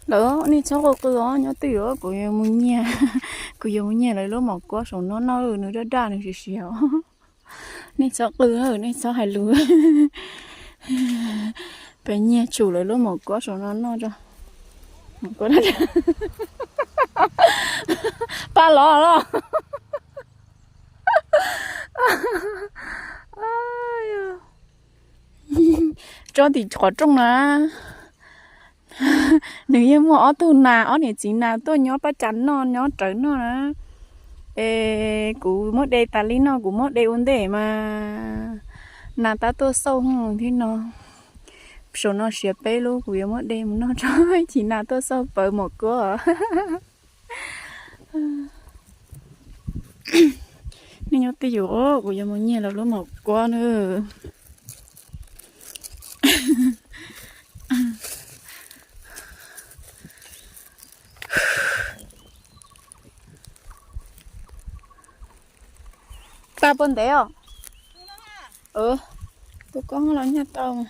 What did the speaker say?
Lawv, nej txhob qw qw os, nyob twj ywm, kuv yuav mus nyiag, kuv yuav mus nyiag lawv lub maum kuab saum no noj, nws daj daj nws siav siav os. Nej txhob qw, nej txhob hais lus. Peb nyiag tshum lawv lub maum kuab saum no noj tso. Pab los los. Tso tim qhov rooj na. Nws yeej muaj ob tug nas, ob niam txiv nas tuaj nyob paj cas noj, nyob rawv noj na. Es kuv muab de tas li no, kuv muab de ua ntej mas nas tab tuaj xauj thiab no. Saum no siav peb lub, kuv yuav muab de mus noj tso, ib chim nas tuaj xauj pawv maum kuab. Nej nyob twj ywm, kuv yuav mus nyiag lawv lub maum kuab na. Tag puas ntev os? Tus koj los nyiag tau.